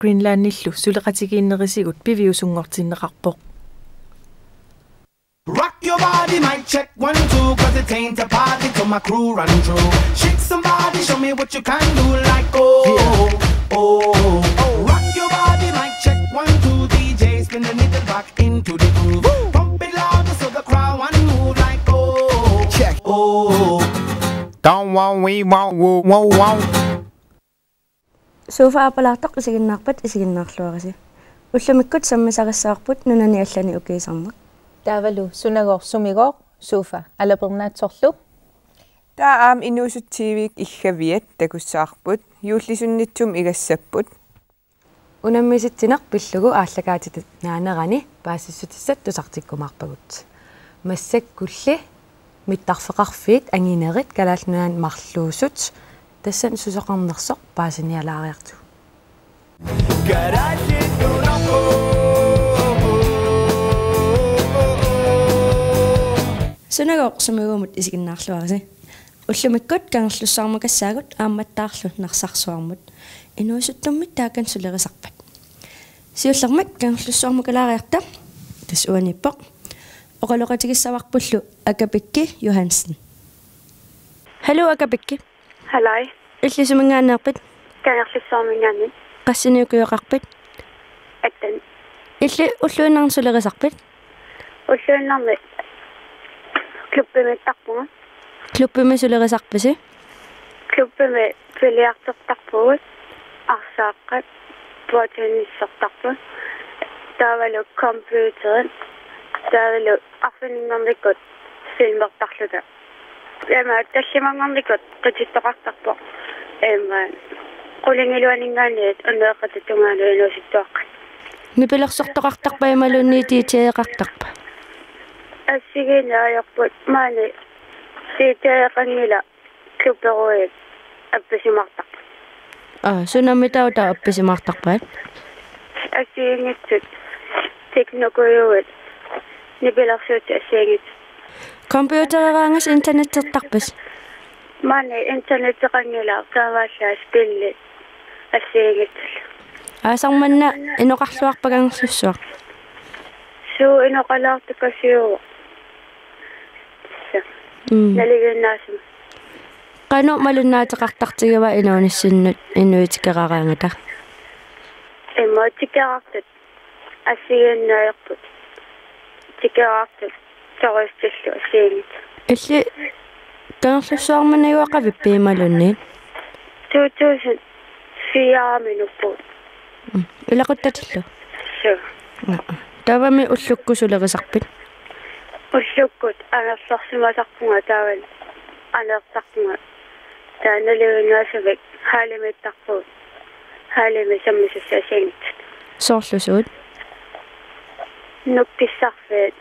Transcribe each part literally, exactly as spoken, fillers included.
Greenlandillu suleqatigiinnerisigut piviusunngortinneqarpoq. Rock your body, mic check, one, two, 'cause it ain't a party till my crew run through. Shake somebody, show me what you can do, like, oh, oh, oh. Rock your body, mic check, one, two, D J, spin the needle, rock into the groove. Pump it louder so the crowd want move, like, oh, check, oh. Don't want we want woo woo woo. Sofa Aapalaartoq, isiginnaarpat isiginnaarluarisi. Ullumikkut sammisarissavarput nunani allani ukiisarneq. Taavalu Sunagooq Sumigooq, Sofa Alapernaatsorlu. Taava aamma Inuusuttut T V-kkut iggaviat takussavarput, juullisunnitsumik igassapput. Unammisitsineq pillugu aallakaatitut naanerani paasissutissat tusartikkumaarpagut. Massakkulli mittarfeqarfiit anginerit Kalaallit Nunaanni marluusut, tassani susoqarnersoq paasinialaariartigu. Sunagooq Sumiguumut isiginnaarluarisi. Ullumikkut Kangerlussuarmukassaagut aammattaarlu Narsarsuarmut. Inuusuttummik taakani sulerisarpat? Siullermik Kangerlussuarmukalaariarta, tassa uaniippoq. Oqaloqatigissavarpullu Akapikki Johansen. Hallo, Akapikki. Hallo. Illit suminngaanneerpit? Kangerlussuarminngaanniit. Qassinik ukioqarpit? Atten. Illit ulluinnarni sulerisarpit? Ulluinnarni klubbimiittarpunga. Klubbimi sulerisarpisi? Klubbimi billiardertarpugut, arsaaqqat, bordtennisertarput, taavalu computerit, taavalu arfininngornikkut filmertarluta. Ima tallimanngornikkut qitittoqartarpoq. Ima qulingiluaninngaanniit unneeqqatittungaanut inuusuttuaqqat. Nipilersortoqartarpa imaluunniit D J-eqartarpa? Assigiinneq ajorput, maani D J-eqanngilaq, klubberuit appisimaartarput. Aa, sunami taava appisimaartarpat? Assigiinngitsut teknokujuit nipilersuutit assigiinngitsut. Computereraangat internettertarpisi? Maani internetteqanngilaq, taamaallaat spillit assigiinngitsullu. Aasaq manna inoqarluarpa Kangerlussuaq? Suu, inoqalaartukasiuvoq. Mm. Nalinginnaasumik. Qanoq malunnaateqartartigiva inuunissinnut inuit tikeraaraangata? Immaqa tikeraartut assigiinneq ajorput. Tikeraartut turistillu assigiinngitsut. Illit Kangerlussuarmi najugaqavippit imaluunniit? To tusind fire-mi nuppugut. Mm. Ilaquttatullu? Suu. Naa. Taavami ullukkut sulerisarpit? Ullukkut anerlersimasarpunga, taavali aneertarpunga. Taava nalinginnaasumik hallimiittarpugut. Hallimi sammisassat assigiinngitsut. Soorlu suut? Nukkissarfiit,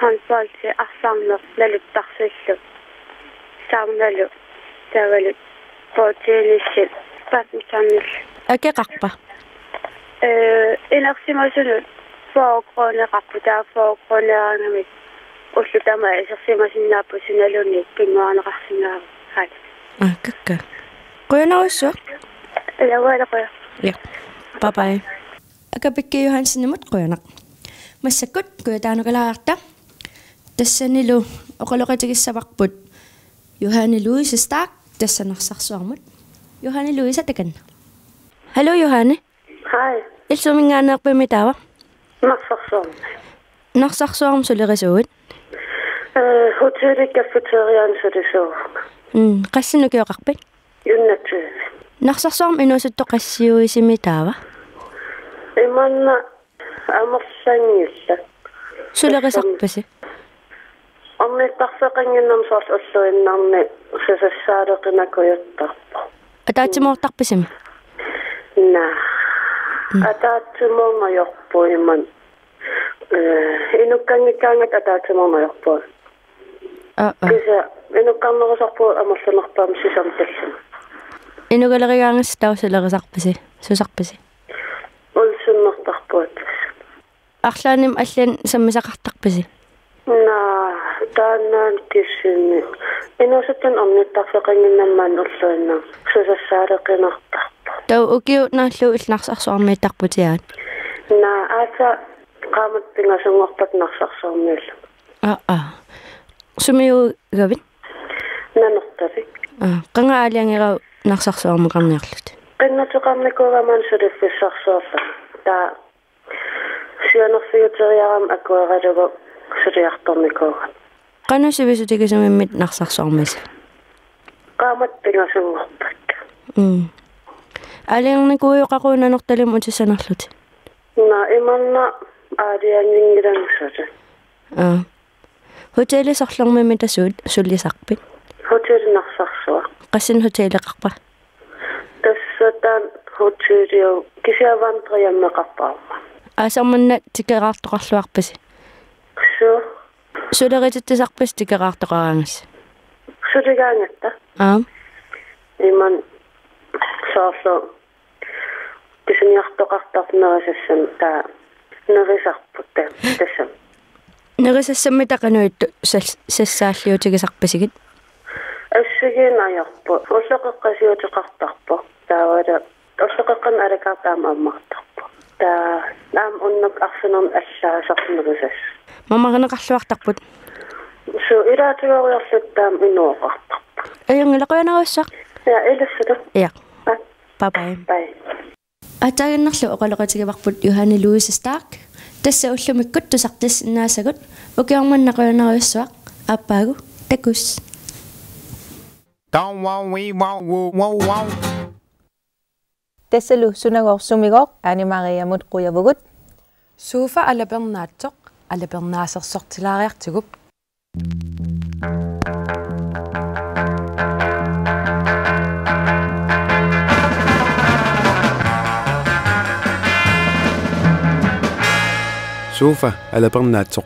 håndboldi, arsaarneq, naluttarfillu, saarnalu, taavalu bordtennissi, badmintonillu. Akeqarpa? Ee, inersimasunut fyrre kroneqarpoq, taava fyrre kroneeraangamik ullut tamaat isersimasinnaapput, sunaluunniit pinnguarneqarsinnaavoq. Haa. Aa, kakkaak. Qujanarsuaq. Ilaa, uanga qujanaq. Ja. Bye bye. Akapikki Johansenimut qujanaq. Massakkut Kujataanukalaariarta. Tassanilu oqaloqatigissavarput Johanne Louise Stark, tassa Narsarsuarmut. Johanne Louise, takanna. Hallo, Johanne. Hej. Illit suminngaanneerpit taava? Narsarsuarmi. Narsarsuarmi sulerisuuvit? Ee, hotelli cafeteriaani sulisuuvunga. Mm, qassinik ukioqarpit? Enogtyve. Narsarsuarmi inuusuttut qassiuisimi taava? Imanna amerlanngillat. Sulerisarpisi? Ornittarfeqannginnama, soorlu ulluinnarni susassaaleqinakujuttarpoq. Ataatsimoortarpisimi? Naa. Mm. Ataatsimoorneq ajorpoq imanna. Ee, inukkanngikkaangatta ataatsimoorneq ajorpoq. Aa, aa. Kisianni inukkarnerusarpugut amerlanerpaamik sisamat tallimat. Inukalerigaangassi taava sulerisarpisi? Susarpisi? Ulsunnertarpugut. Arlaannimi allani sammisaqartarpisi? Naa, taannaana kisianni. Inuusuttunut ornittarfeqannginnama ulluinnarni susassaaleqinartarpoq. Taava ukiut naallugu illit Narsarsuarmiittarput, aat? Naa, aatsaat qaammatit pingasunngorpakka Narsarsuarmiillunga. Aa, aa. Sumiuugavit? Nanortalik. Aa, qanga aalajangeravit Narsarsuarmukarniarlutit? Qinnuteqarnikuugama suliffissarsiorlunga. Taava sianerfigeriarama akueralugu suliartornikuugama. Qanoq sivisutigisumimmitit Narsarsuarmiissavat? Qaammatit pingasunngorpakka. Mm. Aalajangernikuuit qaqugu Nanortalimut utissanerlutit? Naa, imanna aalajanginngilagut suli. Aa. Hotelli sorlermi mitasuut sulisarpit? Hotel Narsarsuaq. Qassinik hotelleqarpa? Tassa taanna hotelliuvoq, kisianni vandrehjemmeqarpoq aamma. Aasaq manna tikeraartoqarluarpisi? Suu. Sulerititsisarpisi tikeraartoqaraangassi? Suligaangatta. Aap. Imanna soorlu pisiniartoqartarpoq nerisassamik, taava nerisarput ta-, tassami. Nerisassammi taava qanoq ittut sal-, sassaalliutigisarpisigit? Assigiinneq ajorput. Ulloqeqqasiuteqartarpoq. Taavalu ulloqeqqanut alakaartarami ammartarpoq. Taava aamma unnuk arfineq-marlunut allaasarpoq nerisassat. Mamarineqarluartarput. Suu, ilaatigooriarluta taama inuuqartarpoq. Ajunngilaq, qujanarsuaq. Ja, ilissilu. Ja. Aa. Bye bye. Bye. Aatsaaginnarlu oqaloqatigivarput Johanne Louise Stark. Tassa ullumikkut tusartissinnaasagut. Ukioq manna qujanarsuaq. Aappaagu. Takuss. Down, wow, wee, wow, woo, wow, wow. Tassalu Sunagooq Sumigooq Ane Mariamut qujavugut. Sofa alapernaatsoq, alapernaasersortilaariartigu. Sofa alapernaatsoq.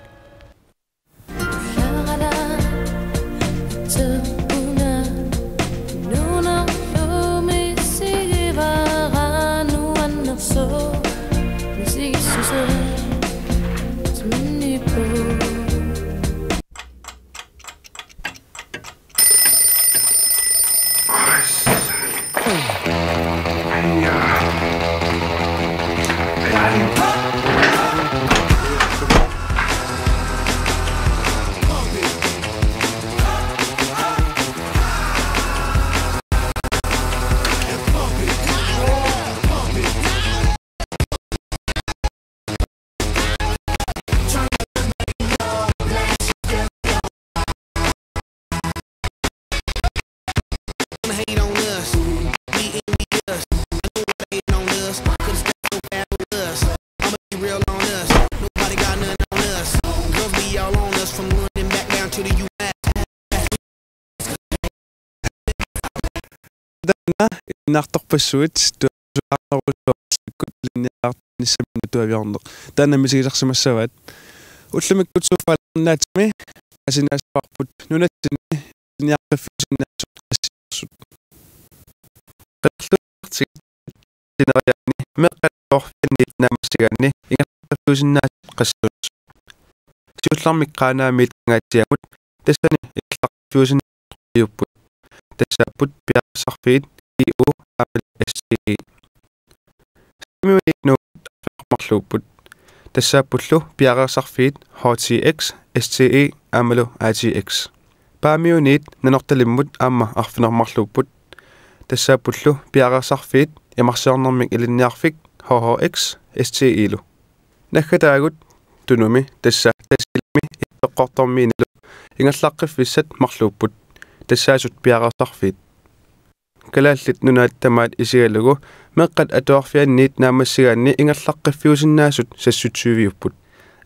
Taanna ilinniartorpassuit tuaviornerusukkut ilinniarnissamut tuaviorneq. Taanna misigisarsimassavaat. Ullumikkut Sofa alapernaatsoq assigiinngitsorpassuit nunatsinni ilinniaqqiffiusinnaasut qassiussut. Qeqerluartigit sineriaanni meeqqat atuarfianniit naammassigaanni ingerlaqqiffiusinnaasut qassiussut. Siullermik Qaanaamiit Angaatsiamut, tassani ingerlaqqiffiusinnaasut qiviupput. Tassaapput piareersarfiit I U aammalu S T E. Saamiuniit Nuummut arfineq-marluupput. Tassaappullu piareersarfiit H T X, S T E aammalu A T X. Paamiuniit Nanortalimmut aamma arfineq-marluupput. Tassaappullu piareersarfiit Imarsiornermik Ilinniarfik, H H X, S T E-lu. Naggataagut Tunumi, tassa Tasiilami Ittoqqortoormiinilu ingerlaqqiffissat marluupput. Tassaasut piareersarfiit. Kalaallit Nunaat tamaat isigalugu meeqqat atuarfianniit naammassigaanni ingerlaqqiffiusinnaasut seksogtyveupput.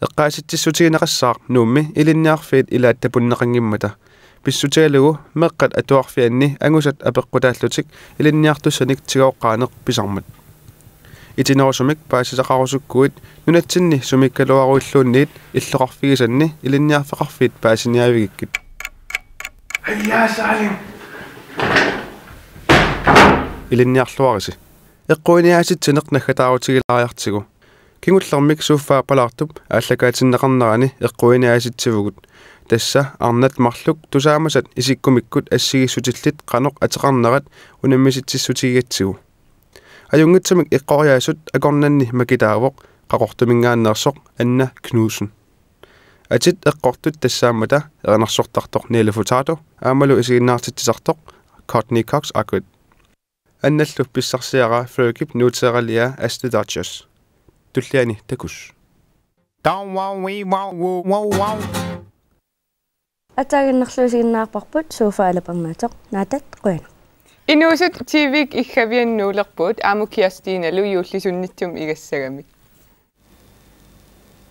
Eqqaasitsissutigineqassaaq Nuummi ilinniarfiit ilaat tapunneqanngimmata. Pissutigalugu meeqqat atuarfianni angusat apeqqutaallutik ilinniartussanik tigoqqaaneq pisarmat. Itinerusumik paasisaqarusukkuit nunatsinni sumiikkaluaruilluunniit illoqarfigisanni ilinniarfeqarfiit paasiniaavigikkit. Ilinniarluarisi. Eqquiniaasitsineq naggataarutigilaariartigu. Kingullermik Sofa palaartup aallakaatinneqarnerani eqquiniaasitsivugut. Tassa arnat marluk tusaamasat isikkumikkut assigiissutillit qanoq ateqarnerat unammisitsissutigigatsigu. Ajunngitsumik eqqoriaasut akornanni makitaavoq Qaqortuminngaanneersoq Anna Knudsen. Atit eqqortut tassaammata erinarsortartoq Nele Furtado aammalu isiginnaartitsisartoq Courteney Cox Acuit. Annallu pissarsiaraa Fergip nuuteeraliaa Ashley Dodgers. Tulliani takuss. Ataaginnarluusiginnaarparput Sofa Alapernaatoq, Naataat qujanaq. Inuusut T V-k iggavianut nuulerput, aamma Kirstinalu juullisunnitsumik igassagami.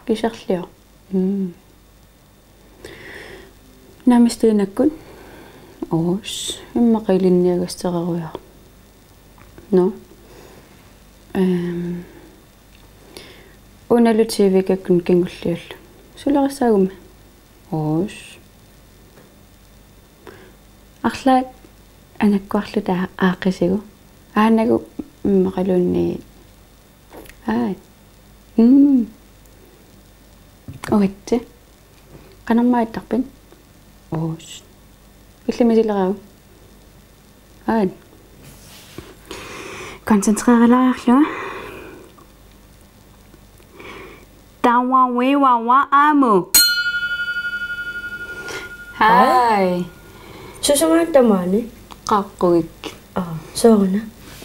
Kiserlior. Mm. Namaste nakkut. Oos, immaqa ilinniagassarerujoor. No. Ehm. Unalu T V-kkut kingulliullu. Sulerissaagummi. Oos. Arlaat angakkuarluta aaqqisigu. Aanagu immaqaluunniit. Aa. Mm. Uatsi. Qanormaattarpit? Oos. Illit misileraagut. Aa. Koncentreralaarlugu. Tawa wi wawa amu. Hai. Susumaat tamaani? Qaaqqugikkit. Aa, sooruna?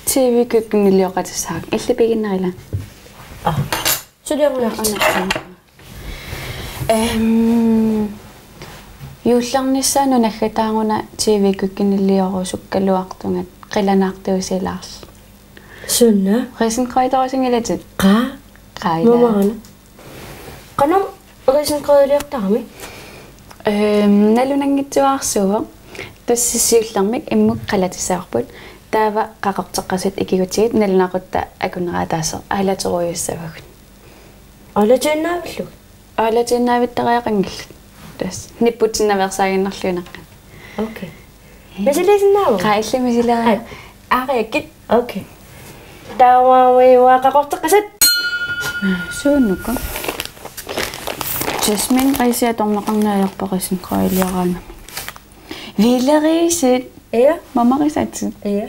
T V-kkut kingulliuqatissaaq. Illit piginnarila. Aa. Suliaruna. Ehm, juullernissaanut naggataaruna T V-kkut kingulliorusukkaluartunga qilanaartuusilaarlunga. Suna? Risengrøtterusunngilatit? Qaa? Qaa ila. Mamarana. Qanoq risengrøtteruliortarami? Ehm, nalunanngitsuarsuuvoq. Tassa siullermik immuk qalatissavarput. Taava qaqorteqqasut ikigutsigit nalunaaqutaq akunneraa ataaseq aalatorujussavagut. Aalatiinnaavillugit? Aalatiinnaavittariaqanngillat. Tassa nipputinnaveersaaginnarlugit naqqani. Okay. Misiliisinnaavunga? Qaa, illit misileraa. Ai. Aariakkit. Okay. Tawa wi wawa qaqorteqqasut. Suunuku. Jasmine, qaa, isi atorneqarneq ajorparisin qaaliaraanami. Vilerisit. Ja. Mamarisatit. Ja.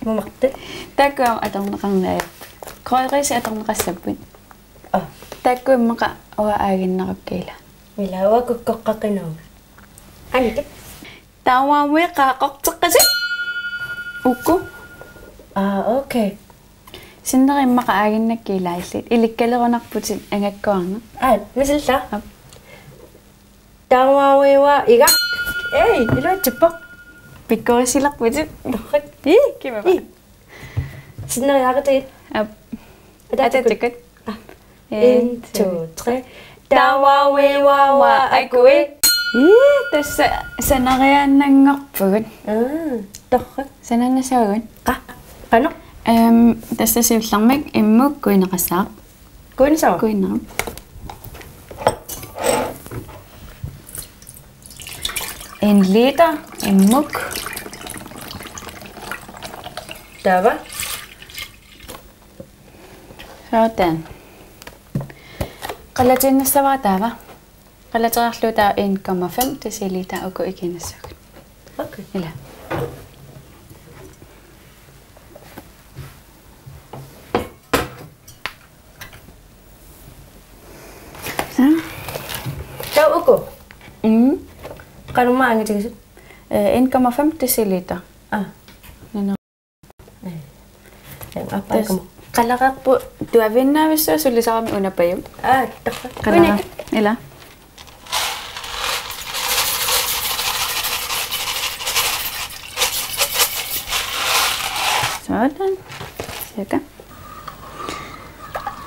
Mamartut. Taakku aamma atorneqarneq ajorput. Krydderisi atorneqassapput. Aa. Taakku immaqa uanga aaginnarukka ila. Ila uanga kukkoqqaqinuunga. Annikit. Tawa wi qaqorteqqasut. Uku. Aa, okay. Sinneri immaqa aaginnakka ila illit. Ilikkalerunarputit angakkuarneq. Aa, misilillaaq. Aap. Tawa wi wawa iga. Ei, iluatsippoq. Pikkorissilerputit. Torrak. Ii, kimava. Ii. Sinneri aaqatigiit. Aap. Ataatikkut. Ataatikkut. Aa. En, to, tre. Tawa wi wawa akui. Ii, tassa sanariaannanngorpugut. Aa, torrak. Sanaannassavarput. Qaa, qanoq? Ehm, tassa siullermik immuk kuineqassaaq. Kuinnassaaq? Kuinnaq. En liter immuk. Taava? Sådan. Qalatiinnassavara taava. Qalatereerlugu taava en komma fem deciliter uku ikiinnassagut. Okay. Ila. Taava uku? Mm. Qanormaa angitigisut? Eh, en komma fem deciliter. Aa. Nana. Eh. Aap, tassa aap. Qalareerput tuaviinnaavissuaq sulisarami una pajuk. Aa, torrak. Qalera. Unik. Ila. Sådan. Cirka.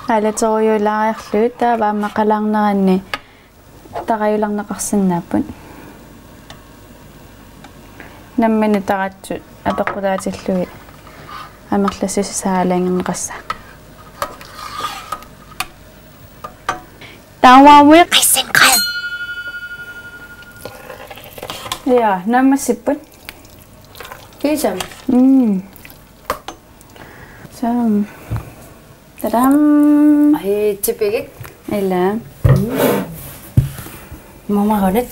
Aalatorujuulaariarlugit taava aamma qalaarneranni tarajulerneqarsinnaapput. Nammineq taratsut apeqqutaatillugit amerlassusaa aalajangerneqassaaq. Taava wi qassinqaat. Ja, naammassipput. Kiisami. Mm. Sådan. Tadam! Ai, tipigik. Ila. Mm. Mamarunit.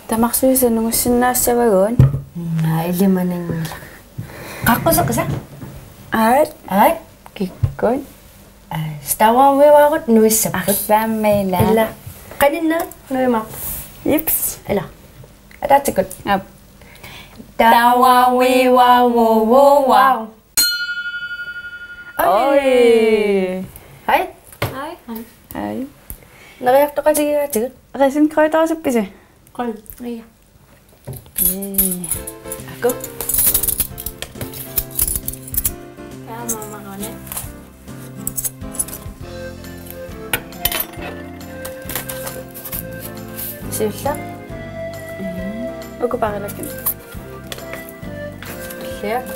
Tamarsuisa nungussinnaassavagut. Naa, ilimananngilaq. Qaqquseqqisa? Aat. Aat. Kikkut? Aa, Taava uivaarut nuissapput. Arlaammi ila. Ila. Qaninnerit nuimaarput. Jips. Ila. Ataatsikkut. Aap. Taava uivaarut. Oj. Oj. Hej. Hej. Hej. Neriartoqatigigaatigut. Risengrøt oqarpisi? Qul. Ija. Ii. Aku. Kaa mamarone. Siulleq. Uku paarilakkit. Siap.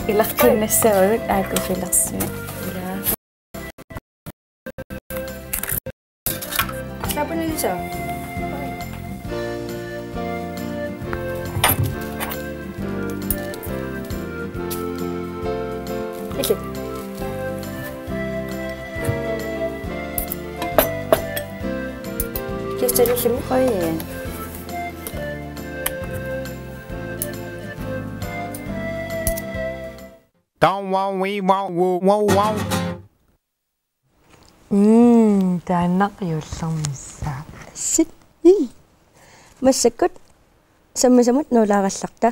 Ilaqqinnassavarput aakusilersuit. Ila. Sapunilisa. Illit. Kiisalullimi. Oj. Taava uivaarut. Mm, taanna juullernissaa. Sit. Ii. Massakkut sammisamut nuulaarallarta.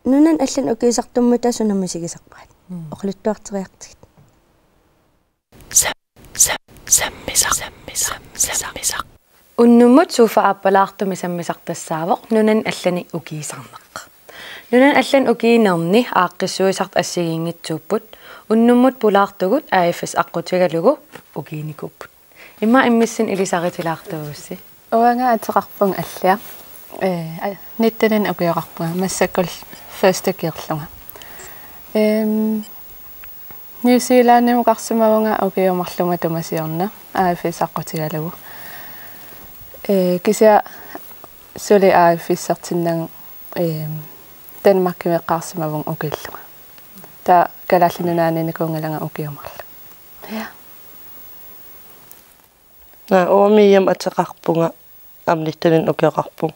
Nunani allani ukiisartummata suna misigisarpaat? Mm. Oqaluttuarteriartigit. Sa-, sa-, sammisaq, sammisaq, sammisaq. Unnummut sofa aappalaartumi sammisaq tassaavoq nunani allani ukiisarneq. Nunani allani ukiinerni aaqqissuisartut assigiinngitsuupput. Unnummut pulaartugut A F S aqqutigalugu ukiinikuupput. Immaqa immissinnut ilisaritilaartuugussi. Uanga ateqarpunga Alliaq. Ee, a-, nittenik ukioqarpunga, massakkut første gearlunga. Ehm, New Zealandimukarsimavugut ukioq marluk matuma siorna, A F S aqqutigalugu. Ee, kisianni suli A F S-ertinnagu, ehm, Danmarkimi eqqaarsimavugut ukiullunga. Taava Kalaallit Nunaanniinnikuunngilanga ukioq marluk. Ja. Naa, uanga Miam ateqarpunga, aamma nittenik ukioqarpunga.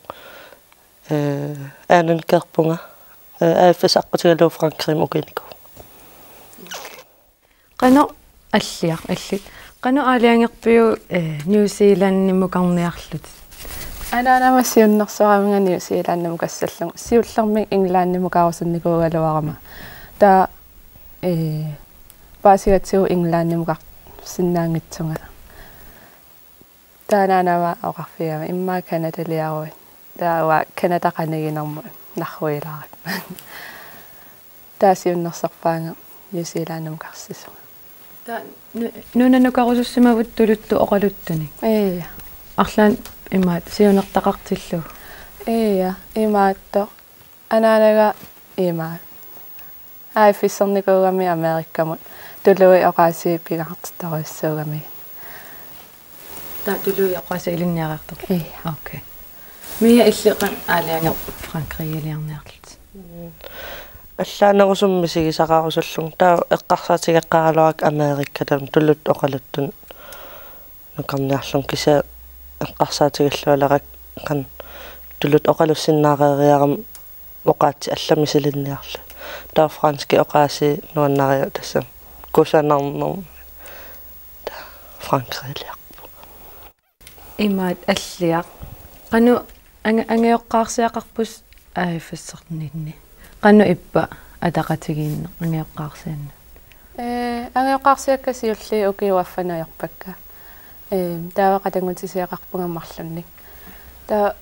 Ee, atten gearpunga. Ee, A F S aqqutigalugu Frankrigimi ukiinikuuvunga. Qanoq Alliaq, illit. Qanoq aalajangerpiuk, ee, New Zealandimukarniarlutit? Anaanama siunnersoraminga New Zealandimukassallugu. Siullermik Englandimukarusunnikuugaluarama. Taava, ee, paasigatsigu Englandimukarsinnaanngitsunga. Taava anaanama oqarfigama immaqa Canadaliaruit. Taava Canada qaniginermut narruilaarakku. Taava siunnersorpaanga New Zealandimukarsisunga. Taava nu-, nunanukarusussimavit tuluttut oqaluttunik? Ija. Arlaannik imaattoq siunertaqartillugu? Ija, imaattoq. Anaanaga imaattoq. A F S-ernikuugami Amerikamut tuluit oqaasii pingaartittorujussuugamigit. Taava tuluit oqaasii ilinniariartortut? Ija. Okay. Mia, illit qanoq aalajangerpit Frankrigiliarniarlutit? Mm. Allaanerusumik misigisaqarusullunga, taava eqqarsaatigeqqaaraluarakku Amerikami tuluttut oqaluttunik nukarniarlunga, kisianni eqqarsaatigallualerakku qanoq tuluttut oqalussinnaareeriarama oqaatsit allamik silinniarlugit. Taava franskit oqaasii nuannariga, tassami kusanarnermik. Taava Frankrigiliarpunga. Imaattoq Alliaq. Qanoq anga-, angajoqqaarsiaqarpusi A F S-erninni? Qanoq ippa ataqatigiinneq angajoqqaarsiannut? Ee, angajoqqaarsiakka siulliit ukiup affaneq ajorpakka. Ee, taava qatanngutissiaqarpunga marlunnik. Taava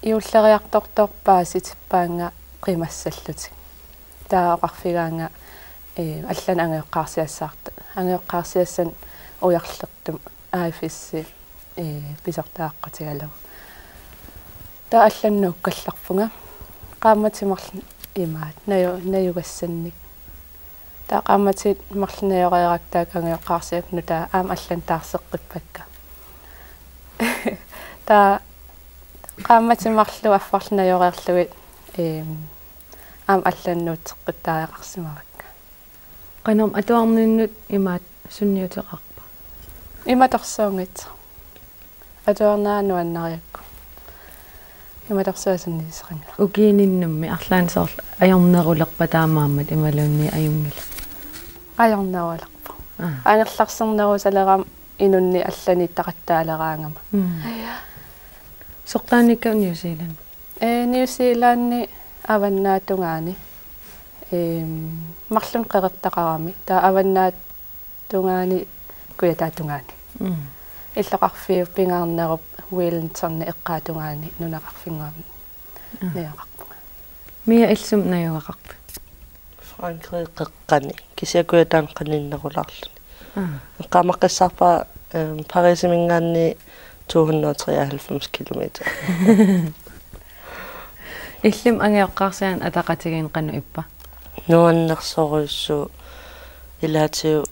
juulleriartortoq paasitippaannga qimassallutik. Taava oqarfigaannga, ee, allanik angajoqqaarsiassaarta-, angajoqqaarsiassanik ujarlertumik A F S-i, ee, pisortaa aqqutigalugu. Taava allanut nuukkallarpunga. Qaammatit marluk imaattoq, naju-, najugassannik. Taava qaammatit marluk najoreerakku taakku angajoqqaarsiakka nutaat aamma allanut taarseqqippakka. Taava qaammatit marluk affarlu najoreerlugit, eem, aamma allanut nuutseqqittariaqarsimavakka. Qanormi atuarninnut imaattoq sunniuteqarpa? Imatorsuunngitsoq. Atuarnera nuannarigakku. Imatorsuaq sunniuteqanngilaq. Ukiup ingerlanermi arlaannik soorlu ajornerulerpa taamaammat imaluunniit ajunngilaq? Ajornerulerpoq. Aa. Angerlarsernerusalerama inunnik allaniittaqattaaleraangama. Mm. Sortaannikka New Zealand? Ee, New Zealandi avannaatungaani. Ehm, marlunnik qeqertaqarami. Taava avannaatungaani kujataatungaani. Mm. Illoqarfiup pingaarnerup Wellingtonip eqqaatungaani nunaqarfinnguamik. Aa. Najugaqarpunga. Mia, illit sumut najugaqarpit? Frankrig qeqqani. Kisianni kujataani qaninnerulaarluni. Aa. Eqqaamaqqissaarpara, ehm, Parisiminngaanniit to hundrede og treoghalvfems kilometer. Illimmi angajoqqaarsianik ataqatigiinneq qanoq ippa? Nuannersorujussuuvoq, ilaatigut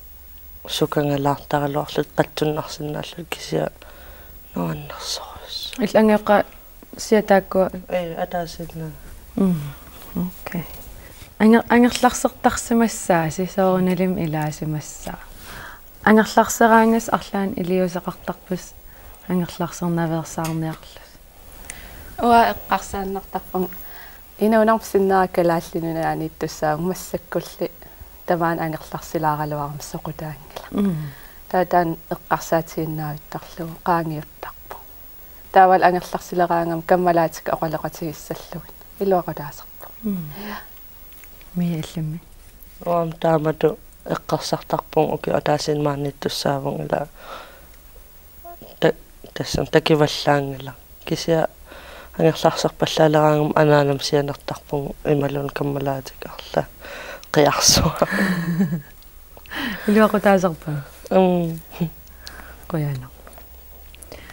sukangalaartaraluarluta qatsunnarsinnaalluni, kisianni nuannersorujussuuvoq. Illit angajoqqaasiat taakkua? Ee, ataasiinnaq. Mm, okay. Anger-, angerlarsertarsimassaasi soorunalimi ilaasimassaaq. Angerlarseraangassi arlaannik iliuuseqartarpisi angerlarsernaveersaarniarlusi? Uanga eqqarsaannartarpunga inuunerpit sinnera Kalaallit Nunaanniittussaavunga, massakkulli tamaani angerlarsilaaraluarama soqutaanngilaq. Mm. Taava taanna eqqarsaatiginnaavittarlugu qaangiuttarpoq. Taavalu angerlarsileraangama kammalaatikka oqaloqatigissallugit. Iluaqutaasarpoq. Mm. Mia, illimmi? Uanga taamatut eqqarsartarpunga ukioq ataasiinnaq maaniittussaavunga, ila ta-, tassami takivallaanngilaq. Kisianni angerlarserpallaaleraangama anaanama sianertarpunga imaluunniit kammalaatikka arlaat qiarsuaq. Iluaqutaasarpunga. Mm. Qujanaq.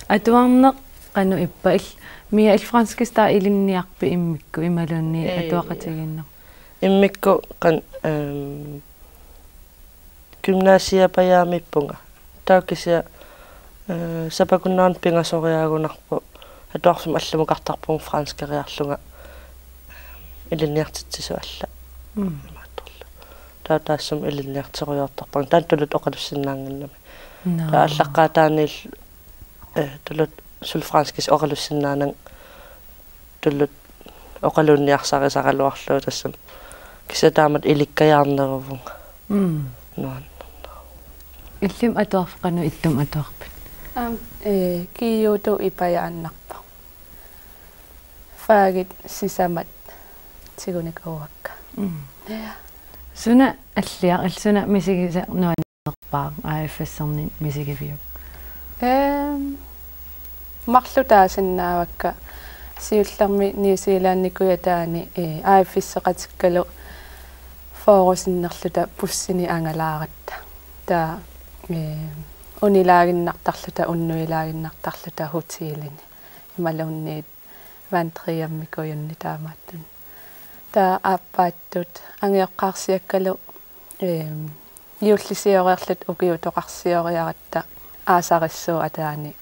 Atuarneq qanoq ippa? Il-, Mia, illit franskisut taava ilinniarpit immikkut imaluunniit? Ee, atuaqatigiinneq? Immikkut qan-, ehm, gymnasiapajaamiippunga. Taava kisianni, eh, sapakunnerani pingasoriaagunarpoq, atuarfimmi allamukartarpunga franskeriarlunga ilinniartitsisut allat. Mm. Imaattorlu. Taava taassuma ilinniarterujoortarpunga. Taanna tuluttut oqalussinnaannginnami. Nå. Taava aallaqqaataaniillu, eh, tuluttut suli franskisut oqalussinnaananga tuluttut oqalunniarsarisaraluarlugu tassami. Kisianni taamatut ilikkajaarneruvunga. Mm. Nuann-. Illimmi atuarfik qanoq ittumik atuarpit? Aamma, ee, GU-tut ipajaannarpoq. Fagit sisamat tigunikuuakka. Mm. Ja. Suna alliar-, al-, suna misigisaq nuannerpaaq A F S-erninni misigiviuk? Ehm, marluk taasinnaavakka, siullermik New Zealandimi kujataani, eh, A F S-eqatikkalu fyrre sinnerluta bussini angalaaratta. Taava, eh, unilaaginnartarluta, unnuilaaginnartarluta hotelini. Imaluunniit Vandriammikujunni taamaattunut. Taava aappaattut angajoqqaarsiakkalu, ehm, juullisioriarluta ukiutoqarsioriaratta aasarissuup ataani,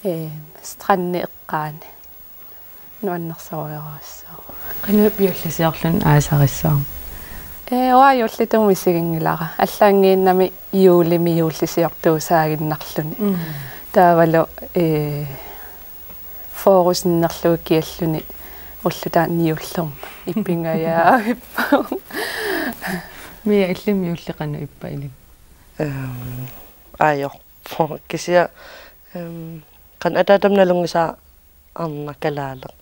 ehm, strandi eqqaani. Nuannersorujorujussuuvoq. Qanoq ippa juullisiorluni aasarissuarmi? Ee, uanga juullitut misiginngilara. Allaanngiinnami juulimi juullisiortuusaaginnarluni. Mm. Taavalu, ee, fyrre sinnerlugu kialluni ulloq taanna juullerma ipingajaavippoq. Mia, illimmi juulli qanoq ippa illit? Ehm, ajorpoq. Kisianni, ehm, qanoq ataatama nalunngisaannarnanga kalaaleq.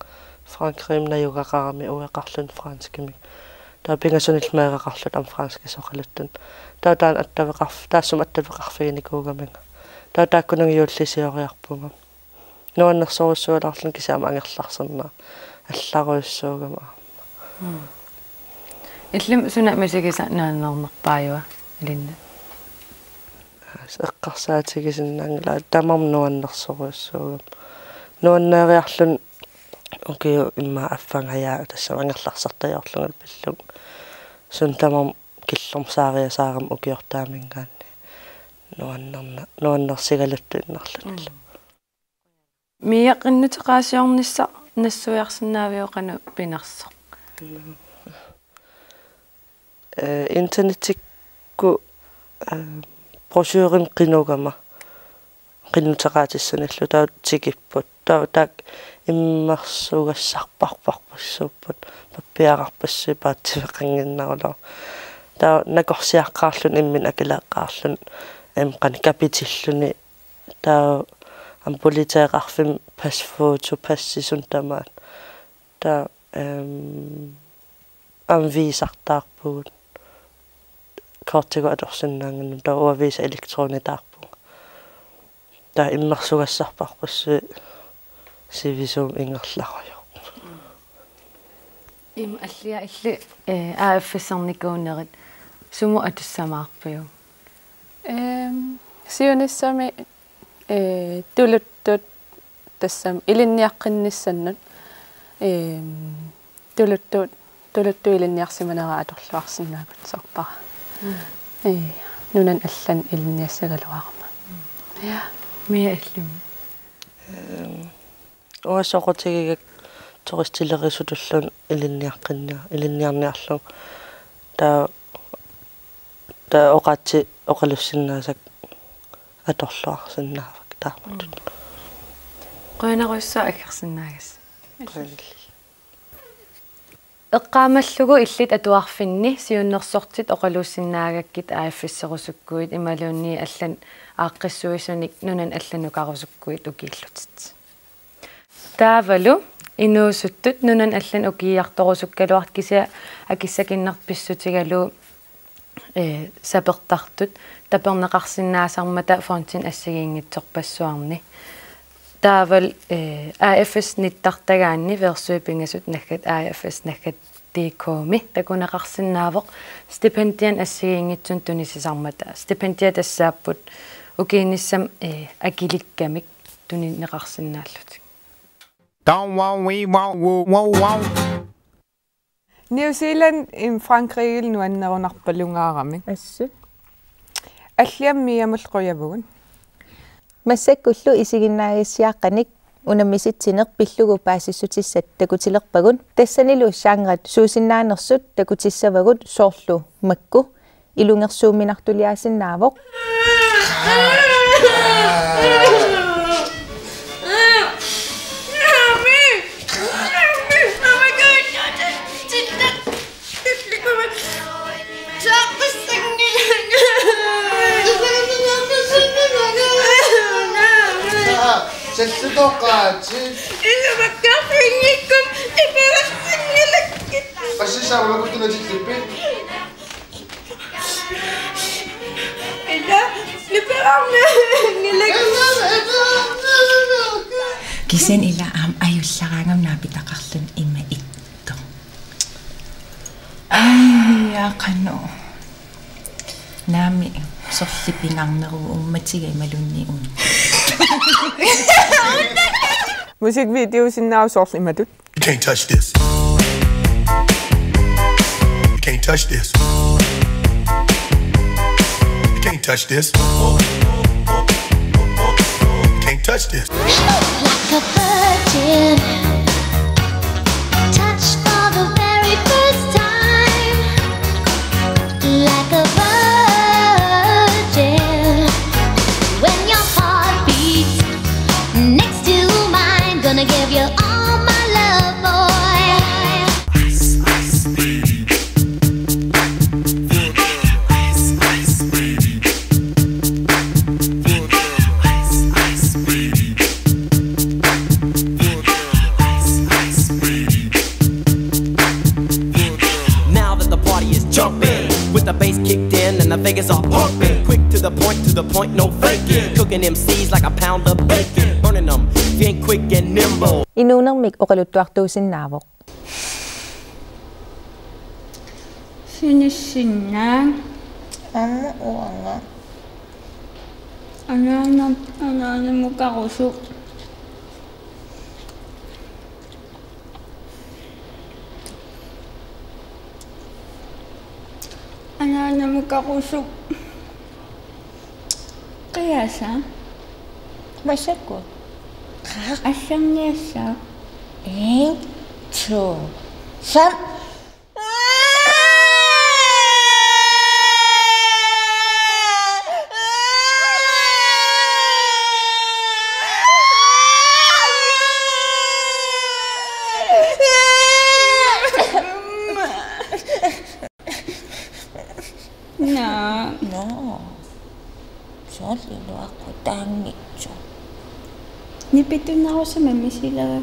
Frankrigimi najugaqarami ueqarluni franskimik. Taava pingasunillu meeraqarluta aamma franskisut oqaluttunut. Taava taanna attaveqarf-, taassuma attaveqarfiginikuugamigit. Taava taakkununnga juullisioriarpunga. Nuannersorujussualaarluni kisianni aamma angerlarserneq allarujussuugami aamma. Mm. Illimmi suna misigisaq nuannernerpaajua ilinnut? Eqqarsaatigisinnaanngilara tamarmik nuannersorujussuugami. Nuanneriarluni ukiut immaqa affangajaa tassami angerlarsertajoorlungalu pillugu. Suna tamarmi killormut saariasaarami ukiortaaminngaanniit. Nuannerna-, nuannersigaluttuinnarluni. Mm. Mia, qinnuteqaasiornissaq nassuiarsinnaaviuk qanoq pinersoq? Eh, internettikkut, eh, brochurimik qinugama qinnuteqaatissanillu taava tikipput. Taava taakku immersugassarpassuupput, pappiararpassuit paatsiveqannginnerullutik. Taava nakorsiaqqaarluni imminut akileqqaarluni, em, qanoq kapitilluni, taava aamma politeeqarfimmi pasfoto, passi, suut tamaat. Taava, em, aamma viisartaarpugut. Kortikut atorsinnaannginnami, taava uanga viisa elektronitaarpunga. Taava immersugassarpassuit sivisuumik ingerlarujoorput. Ima Allia, illit, eh, A F S-ernikuunerit sumut atussamaarpiuk? Ehm, siunissami, eh, tuluttut tassami ilinniaqqinnissannut, ehm, tuluttut, tuluttut ilinniarsimaneraat atorluarsinnaavugut, soorpara. Mm. Ee, nunani allani ilinniassagaluarama. Mm. Ja. Mia, illimmi? Ehm, uanga soqutigigakku turistilerisutulluunniit ilinniaqqinnia-, ilinniarniarlugu. Taava, taava oqaatsit oqalussinnaasakka atorluarsinnaavakka taamatut. Mm. Qujanarujussuaq aggersinnaagasi. Qujanarujussuaq. Eqqaamallugu illit atuarfinni siunnersortit oqaluussinnaagakkit A F S-erusukkuit imaluunniit allanut aaqqissuisunik nunanut allanukarusukkuit ukiillutit. Taavalu inuusuttut nunanut allanut ukiiartorusukkaluartut, kisianni akissakinnerpissutigalugu, eh, sapertartut taperneqarsinnaasarmata fondini assigiinngitsorpassuarni. Taavalu, eh, A F S nittartagaanni versuit pingasut naggat A F S naggat D K-mi takuneqarsinnaavoq stipendianik assigiinngitsunik tunisisarmata. Stipendiat tassaapput ukiinissami, eh, akilikkamik tunineqarsinnaallutik. Don't wow, we wow, woo, wow, wow. New Zealand im Frankrigil nuannerunarpalungaarami. Assut. Alliammiamul qujavugut. Massakkullu isiginnaagassiaqqanik unammisitsineq pillugu paasissutissat takutilerpagut. Tassanilu genret suusinnaanersut takutissavagut, soorlu makku ilungersuumminartuliaasinnaavoq. Ila, nipeqarnaanngilaq. Kisianni ila aamma ajullaraangama naapitaqarluni ima ittoq. Ai, aqanu. Naamik, sorleq pingaarneruvoq, uummatiga imaluunniit uunga. Musikvideosinnaavoq soorlu imatut. You can't touch this. You can't touch this. You can't touch this. You can't touch this. Like a virgin, touched for the very first time. Like a virgin, when your heart beats next to mine, gonna give you all my love, boy. Ice, ice, baby. Ice, ice, baby. Ice, ice, baby. Now that the party is jumping, with the bass kicked in and the Vegas are pumping. Quick to the point, to the point, no faking. Cooking M Cs like a pound of bacon. Burning them, being quick and nimble. Inuunermik oqaluttuartuusinnaavoq. Sinissinnaaq. Aamma uanga. Anaana, anaanamukarusup. Anaanamukarusup. Qiasa. Massakkut. Qaa. Allanniassaaq. En, to, fem. Jaa. Nå. Soorlu iluaqutaanngitsoq. Nipitunnaarusama misileraa.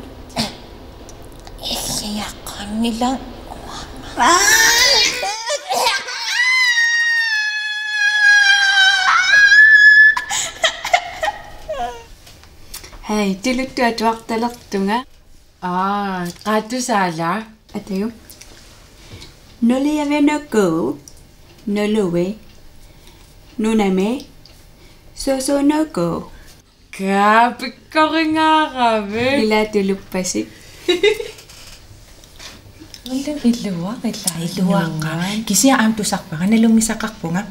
Illiaqqanngilaq. Hej, tiluttuaq atuartalertunga. Aa, qaatusaala. Atagu. Nuli avenoko. Nolue. Nuname. Soso noko. Kaa, pikkoringaarami. Ila tuluppasi. Ullu iluaq, ila. Iluaqqa. Nuan. Kisianni aamma tusarpara, nalunngisaqarpunga.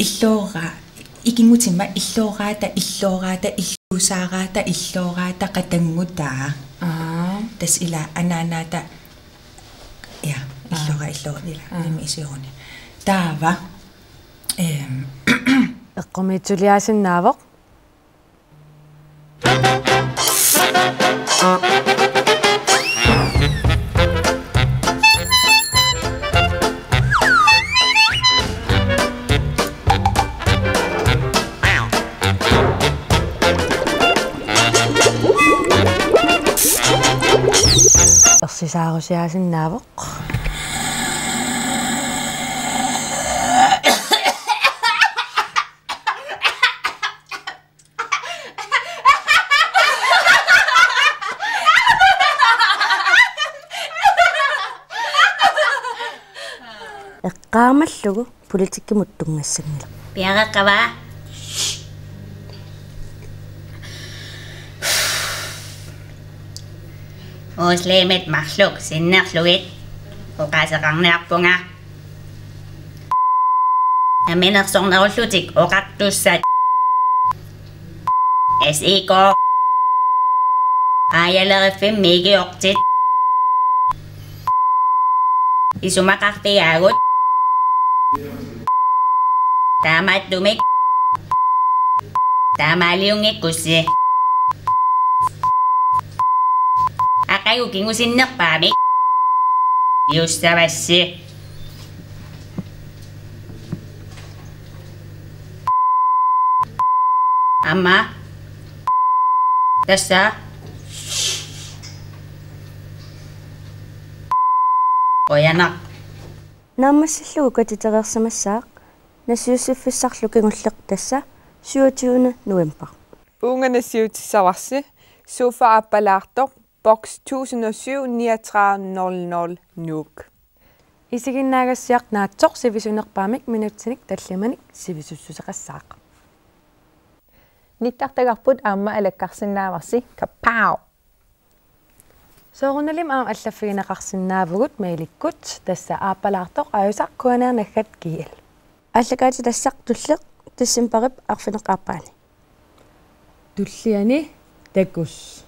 Illooraa, ikinngutima illooraata, illooraata, illuusaaraata, illooraata, qatanngutaa. Aa. Tassa ila anaanaata. Ja, aa. Illooraa, illooraa, ila. Aa. Nimi isioruni. Taava. Ehm. Eqqumiitsuliaasinnaavoq. Ersisaarusiaasinnaavoq. Eqqaamallugu politikkimut tunngassanngilaq. Piareeqqava? Muslimit marluk sinnerlugit oqaaseqarniarpunga. Namminersornerullutik oqartussat. S I K. Aajaleriffimmi ikiortit. Isumaqarfigaagut. Taamaattumik. Taamaaliunngikkussi. Aqagu kingusinnerpaamik. Iussavassi. Aamma. Tassa. Qujanaq. Naammassillugu katitereersimassaaq nassiussiffissarlu kingulleq tassa syvogtyvende november. Uunga nassiutissavarsi, Sofa Aappalaartoq, box tusind og syv, niogtredive nul nul, Nuuk. Isiginnaagassiaq naatsoq sivisunerpaamik minutsinik tallimanik sivisussuseqassaaq. Nittartagarput aamma alakkarsinnaavarsi. Kapow! Soorunalimi aamma allaffigineqarsinnaavugut mailikkut, tassa aappalaartoq ajusaaraq K N R naggat G L. Aallakaatitassaq tulleq decembarip arfineq-aappaani. Tulliani takuss.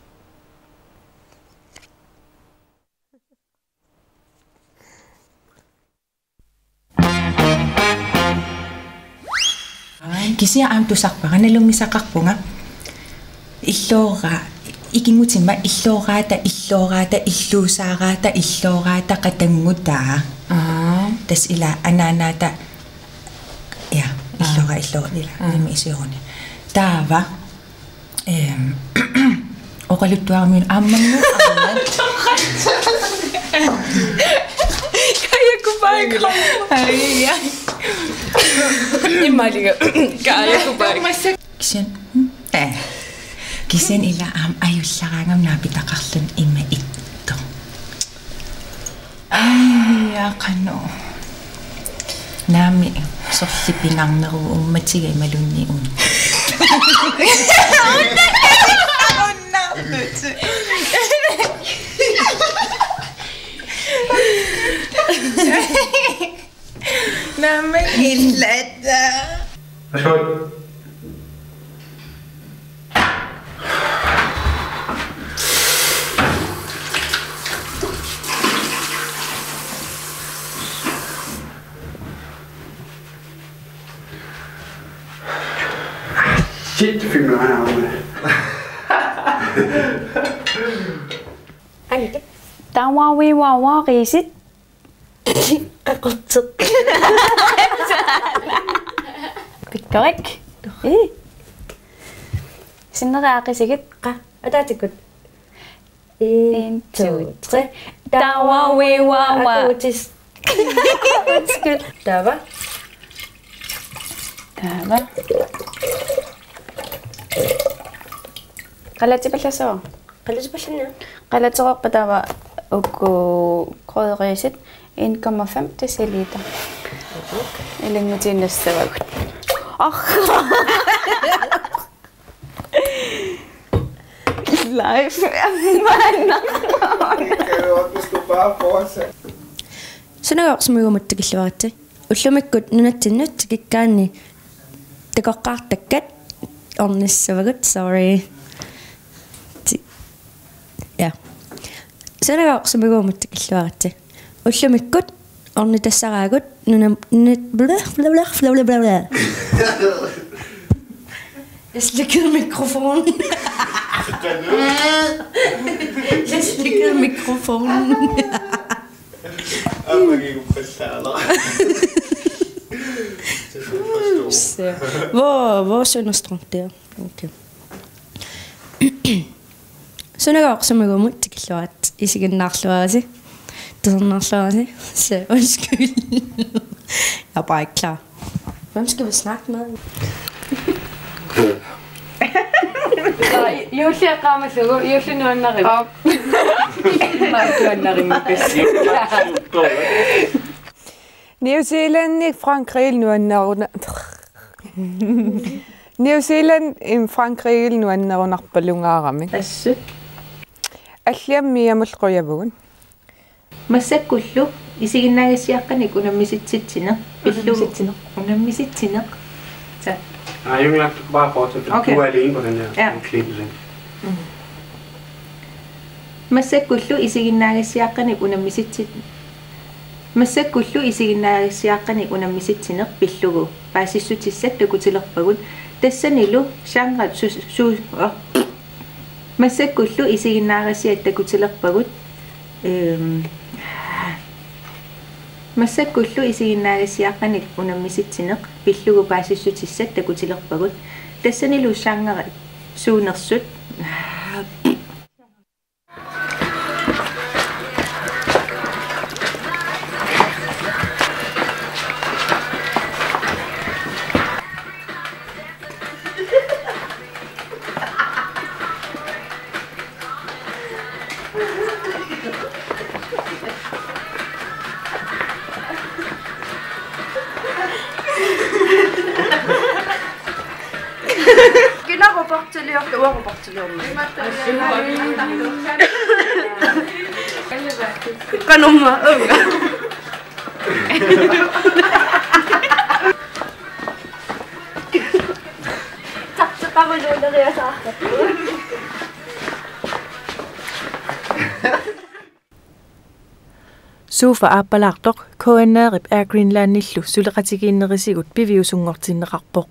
Kisianni aamma tusarpara, nalunngisaqarpunga. Illooraa, ikinngutima illooraata, illooraata, illuusaaraata, illooraata, qatanngutaa. Aa. Tassa ila anaanaata. Ja, aa. Illooraa, illooraa, ila. Aa. Nimi isioruni. Taava. Ehm, oqaluttuaramiuk aamma. Kaja Kubaiko. Ai, ja. Imaliga. Kaja Kubaiko. Kisianni, eh. Kisianni ila aamma ajullaraangama naapitaqarluni ima ittoq. Ai, ja, qanoq. Naamik, sorleq pingaarneruvoq uummatiga imaluunniit uunga. Naamik. Illata. Værsgo. Shit, fik mig han med. Tawa wi wawa risit. Qaqorteq. Pikkorik. Ii. Sinneri aaqisigit. Qa, ataatsikkut. En, to, tre. Taava, ui, ua, ua. Akutis. Undskyld. Taava. Taava. Qalatipallassava? Qalatipallanna. Qalateroorpat taava uku krydderiisit en komma fem deciliter. Ilanngutiinnassavagut. Orr. Live. Kan du også, hvis du bare fortsætter? Sunagooq sumiguumut tikilluaritsi? Ullumikkut nunatsinnut tikikkaanni takoqqaartakkat ornissavagut, sorry. Ti-, ja. Sunagooq sumiguumut tikilluaritsi? Ullumikkut ornitassaraagut nunam-, nunat-, bla, bla, bla, bla, bla, bla. Jeg slikkede mikrofonen. Jeg slikkede mikrofonen. Aamma kinguppallaala. Så, hvor, hvor sønderstrøm der? Okay. Sunagooq sumiguumut tikilluaritsi, isiginnaarluarisi, tusarnaarluarisi, så undskyld. Jeg er bare ikke klar. Hvem skal vi snakke med? Julie qaamalugu, Julie nuannarivoq. Op. Nuannarinngikkassi. New Zealand, Frankrig nuanneruna-, New Zealand, Frankrig nuannerunarpalungaarami. Assut. Alliammiamul qujavugut. Massakkullu isiginnaagassiaqqanik unammisitsitsineq. Pillugu. Unammisitsineq. Unammisitsineq. Så. Nej, jeg vil nok bare fortsætte, for okay. Du er alene på den her. Ja. Klip, ikke? Mm. Massakkullu isiginnaagassiaqqanik unammisitsit-, massakkullu isiginnaagassiaqqanik unammisitsineq pillugu paasissutissat takutilerpagut, tassanilu genre su-, su-, oh. Massakkullu isiginnaagassiat takutilerpagut, ehm, massakkullu isiginnaagassiaqqanik unammisitsineq pillugu paasissutissat takutilerpagut, tassanilu genre suunersut. Kina reporteriorta, uanga reporteriorneq. Qanormaa, uunga. Tarteqaruluuneriasaartarput. Sofa aappalaartoq K N R-ip Air Greenlandillu suleqatigiinnerisigut piviusunngortinneqarpoq.